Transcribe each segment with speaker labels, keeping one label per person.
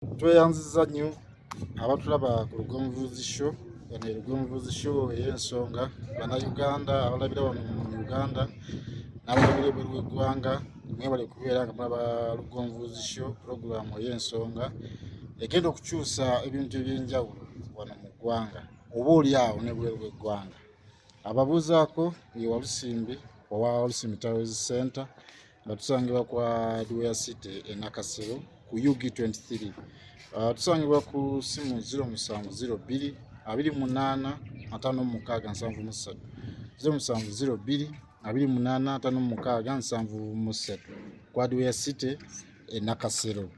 Speaker 1: Tweyanziza nnyo abatulaba ku Lugonvuzi Show. Eno ye Lugonvuzi Show ey'ensonga. Bannayuganda abalabira wano mu Uganda n'abalabira ebweru w'eggwanga, mwebale kubeera nga mulaba Lugonvuzi Show, pulogulaamu ey'ensonga egenda okukyusa ebintu eby'enjawulo wano mu ggwanga oba oli awo n'ebweru w'eggwanga. Ababuuzaako ye Walusimbi owa Walusimbi Tiles Center, nga tusangibwa ku Hardware City e Nakasero ku UG23. Tusangibwa ku simu 0702 28 56 73, 0702 28 56 73, ku Hardware City e Nakasero.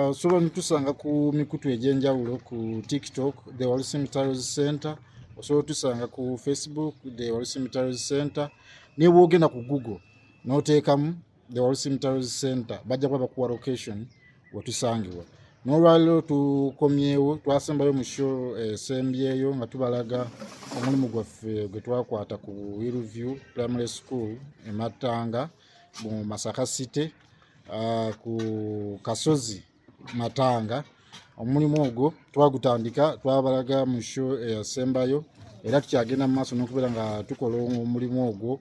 Speaker 1: Osobola netusanga ku mikutu egy'enjawulo, ku TikTok, The Walusimbi Tiles Center. Osobola otusanga ku Facebook, The Walusimbi Tiles Center. Ne bwogenda ku Google n'oteekamu The Walusimbi Tiles Center, bajja kuba bakuwa location wetusangibwa. N'olwaliro tukomyewo, twasembayo mu show esembyeyo nga tubalaga omulimu gwaffe gwe twakwata ku Hillview Primary School e Matanga mu Masaka City, ku Kasozi Matanga. Omulimu ogwo twagutandika, twabalaga mu show eyasembayo, era tukyagenda mu maaso n'okubeera nga tukola omulimu ogwo.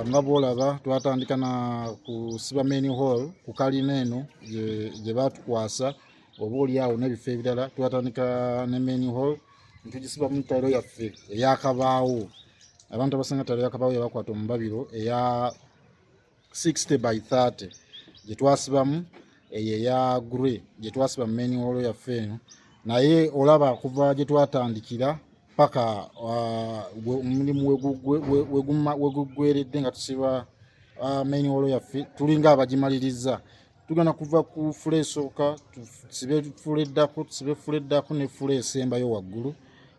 Speaker 1: Nga bwolaba, twatandika na kusiba main hall ku kalina eno gye batukwasa, oba oli awo n'ebifo ebirala. Twatandika ne main hall ntugisiba mu tayiro yaffe eyakabaawo. Abantu abasinga tayiro yakabaawo yabakwata omubabiro, eya 60 by 30 gye twasibamu, eyo eya grey gye twasiba mu main hall yaffe eno. Naye olaba kuva gye twatandikira paka omulimu weguggweredde nga tusiba main hall yaffe, tulinga abagimaliriza. Tugenda kuva ku floor esooka, tusibe floor eddako, tusibe floor eddako ne floor esembayo waggulu,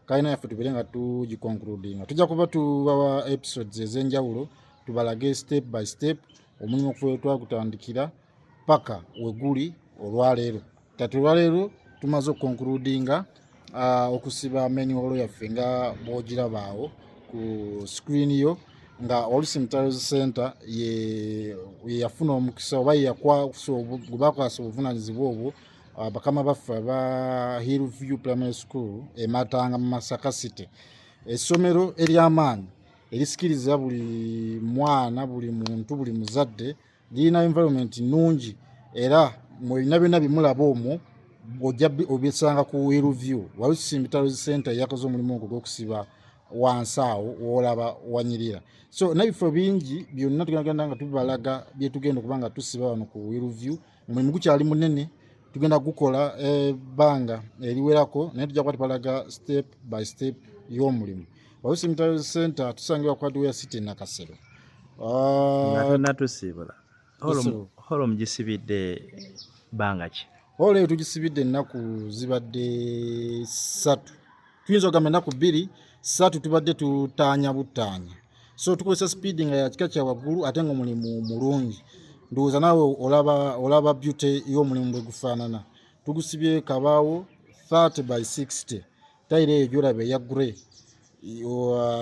Speaker 1: kalina yaffe tubeere nga tugiconcludinga. Tujja kuba tubawa episodes ez'enjawulo, tubalage step by step omulimu okuva we twagutandikira paka weguli olwaleero. Kati olwaleero tumaze okuconcludinga okusiba main hall yaffe nga bw'ogiraba awo ku screen yo, nga Walusimbi Tiles Center ye yafuna omukisa oba ye yakwasa, gwe bakwasa obuvunaanyizibwa obwo, bakama baffe aba Hillview Primary School e Matanga mu Masaka City, essomero ery'amaanyi erisikiriza buli mwana, buli muntu, buli muzadde. Lirina environment nnungi, era mwebina byonna bimulaba omwo ojja obisanga ku Hillview. Walusimbi Tiles Center yakoze omulimu ogwo gw'okusiba wansi awo woolaba wanyirira. So n'ebifo bingi byonna tugenda nga tubalaga byetugenda okuba nga tusiba wano ku Hillview. Omulimu gukyali munene, tugenda gukola ebbanga eriwerako, naye tujja kuba tubalaga step by step y'omulimu. Walusimbi Tiles Center tusangibwa ku Hardware City, Nakasero.
Speaker 2: Nga tonnatusiibula,
Speaker 1: Tusiibula.
Speaker 2: Hall mugisibidde bbanga ki?
Speaker 1: Hall eyo tugisibidde ennaku zibadde 3, tuyinza okugamba ennaku 2, 3 tubadde tutaanya butaanya. So tukozesa speed nga ya kika kya waggulu, ate nga omulimu mulungi. Ndowooza naawe olaba beauty y'omulimu bwe gufaanana. Tugusibye kabaawo 30 by 60, tayiro eyo gyolaba eya grey.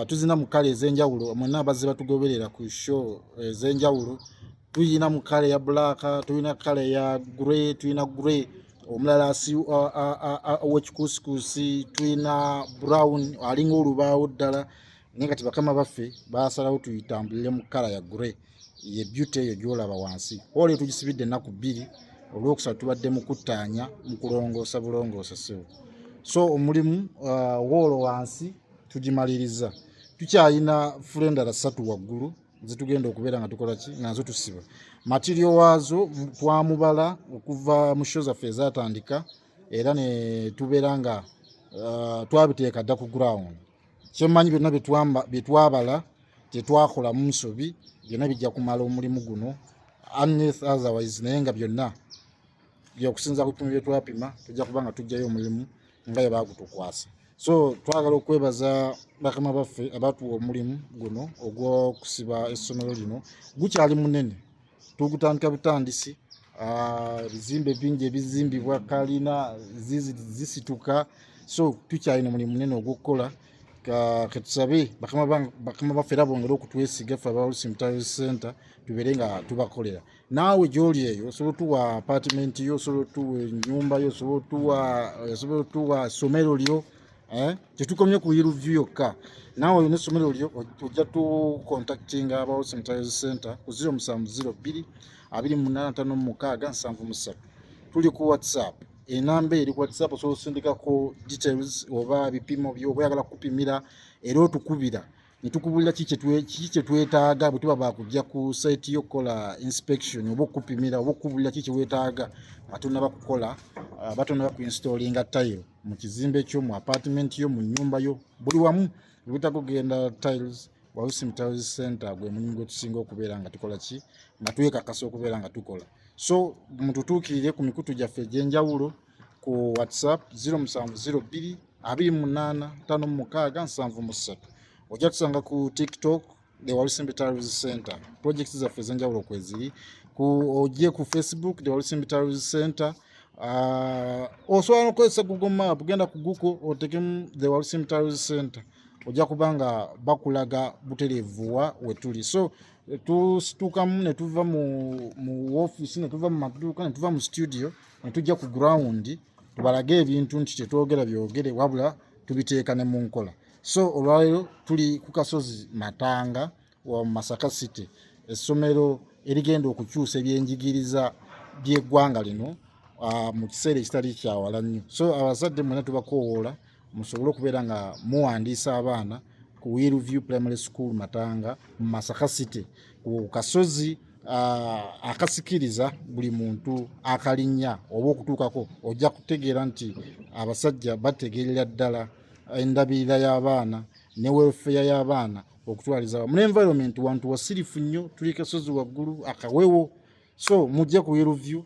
Speaker 1: Tuzina mu color ez'enjawulo. Mwenna abazze batugoberera ku show ez'enjawulo, tuyina mu color eya black, tuyina color eya grey, tuyina grey omulala ow'ekikuusikuusi, tuyina brown alinga olubaawo ddala. Naye kati bakama baffe basalawo tuyitambulire mu color ya grey, ye beauty eyo gyolaba wansi. Olwo tugisibidde ennaku 2, olwokusatu tubadde mu kuttaanya, mu kulongoosa bulongoosa sebo. So omulimu wall wansi tugimaliriza, tukyalina floor endala 3 waggulu zetugenda okubeera nga tukola ki, nga nazo tusiba. Material waazo twamubala okuva mu show zaffe ezatandika, era ne tubeera nga twabiteeka dda ku ground. Kyemmanyi, byonna byetwabala tetwakolamu nsobi, byonna bijja kumala omulimu guno unless otherwise. Naye nga byonna byokusinza ku bipimo byetwapima, tujja kuba nga tujjayo omulimu nga bwe bagutukwasa. So twagala okwebaza bakama baffe abatuwa omulimu guno ogw'okusiba essomero lino. Gukyali munene, tugutandika butandisi. Ebizimbe bingi ebizimbibwa, kalina zisituka, so tukyalina omulimu munene ogw'okukola. Ketusabe bakama baffe era bongere okutwesiga ffe aba Walusimbi Tiles Center, tubeere nga tubakolera. Naawe gy'oli eyo osobola otuwa apartment yo, osobola otuwa ennyumba yo, osobola otuwa essomero lyo. Tetukomye ku Hillview yokka, naawe olina essomero lyo, ojja tu contactinga aba Walusimbi Tiles Center ku 0702 28 56 73. Tuli ku WhatsApp, enamba eri ku WhatsApp, osobola osindikako details oba ebipimo byo, oba oyagala kupimira, era otukubira netukubulira kiki kyetwetaaga bwe tuba bakujja ku site y'okukola inspection oba okupimira oba okukubulira kiki kyewetaaga nga tonaba kukola, batonaba kuinstallinga tile mu kizimbe kyo, mu apartment yo, mu nnyumba yo, buli wamu wetaaga okugenda tiles. Walusimbi Tiles Center gwe mulimu gwe tusinga okubeera nga tukola ki, nga twekakasa okubeera nga tukola. So mututuukirire ku mikutu gyaffe egy'enjawulo, ku WhatsApp 0702 28 56 73. Ojja tusanga ku TikTok, the Walusimbi Tiles Center, projects zaffe ez'enjawulo kweziri. Ojje ku Facebook, the Walusimbi Tiles Center. Osobola n'okukozesa Google Map, genda ku Google otekemu the Walusimbi Tiles Center, ojja kuba nga bakulaga butereevu wa wetuli. So tusitukamu ne tuva mu office, ne tuva mu maduuka, ne tuva mu studio, ne tujja ku ground tubalage ebintu nti tetwogera byogere, wabula tubiteeka ne mu nkola. So olwaleero tuli ku kasozi Matanga wa Masaka City, essomero erigenda okukyusa ebyenjigiriza by'eggwanga lino mu kiseera ekitali kyawala nnyo. So abazadde mwena tubakoowoola musobole okubeera nga muwandiisa abaana ku Hillview Primary School Matanga mu Masaka City, ku kasozi akasikiriza buli muntu akalinnya oba okutuukako. Ojja kutegeera nti abasajja bategeerera ddala endabirira y'abaana ne welfare y'abaana okutwaliza wamu n'environment. Wantu wasirifu nnyo, tuli kasozi waggulu akawewo. So mujje ku Hillview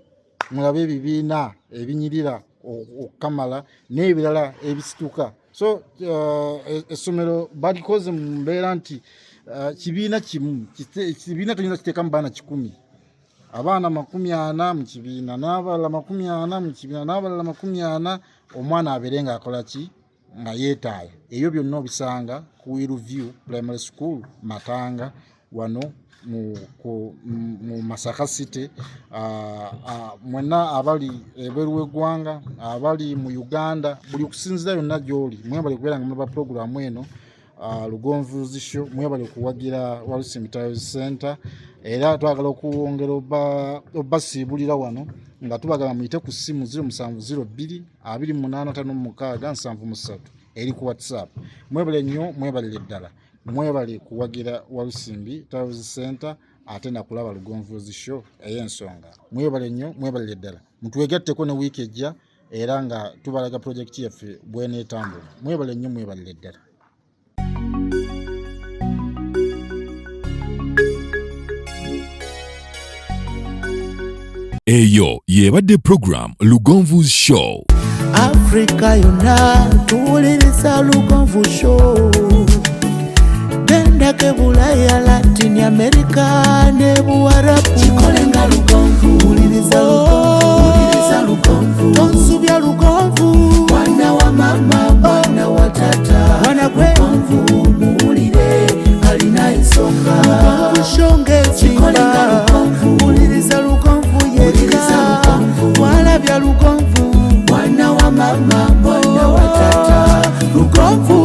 Speaker 1: mulabe ebibiina ebinyirira okukamala n'ebirala ebisituka. So essomero balikoze mu mbeera nti kibiina kimu, kibiina toyinza kiteekamu baana 100, abaana 40 mu kibiina, n'abalala 40 mu kibiina, n'abalala 40, omwana abeere ng'akola ki, nga yeetaaya. Ebyo byonna obisanga ku Hillview Primary School Matanga wano mu Masaka City. Mwenna abali ebweru w'eggwanga, abali mu Uganda, buli kusinziira yonna gy'oli, mwebale kubeera nga mulaba puroguramu eno, Lugonvu's Show. Mwebale kuwagira Walusimbi Tiles Center, era twagala okwongera obasiibulira wano nga tubagamba muyite ku ssimu 0702 28 56 73 eri ku WhatsApp. Mwebale nnyo, mwebalire ddala, mwebale kuwagira Walusimbi Tiles Center ate nakulaba Lugonvu's Show ey'ensonga. Mwebale nnyo, mwebalire ddala, mutwegatteko ne wiiki ejja era nga tubalaga projekiti yaffe bweneetambula. Mwebale nnyo, mwebalire ddala.
Speaker 3: Eyo yebadde program Lugonvu's Show.
Speaker 4: Afrika yonna tuwuliriza Lugonvu Show. Gendako Bulaya, Latin America ne Buwarabu. Kikolenga Lugonvu, wuliriza Lugonvu, wuliriza Lugonvu, tonsubya Lugonvu, mwana wa mama, mwana wa tata, mwana gwe Lugonvu, muwulire alina ensonga. Lugonvu Show ng'ezimba, wuliriza Lugonvu yekka, walabya Lugonvu, mwana wa mama, mwana wa tata, Lugonvu.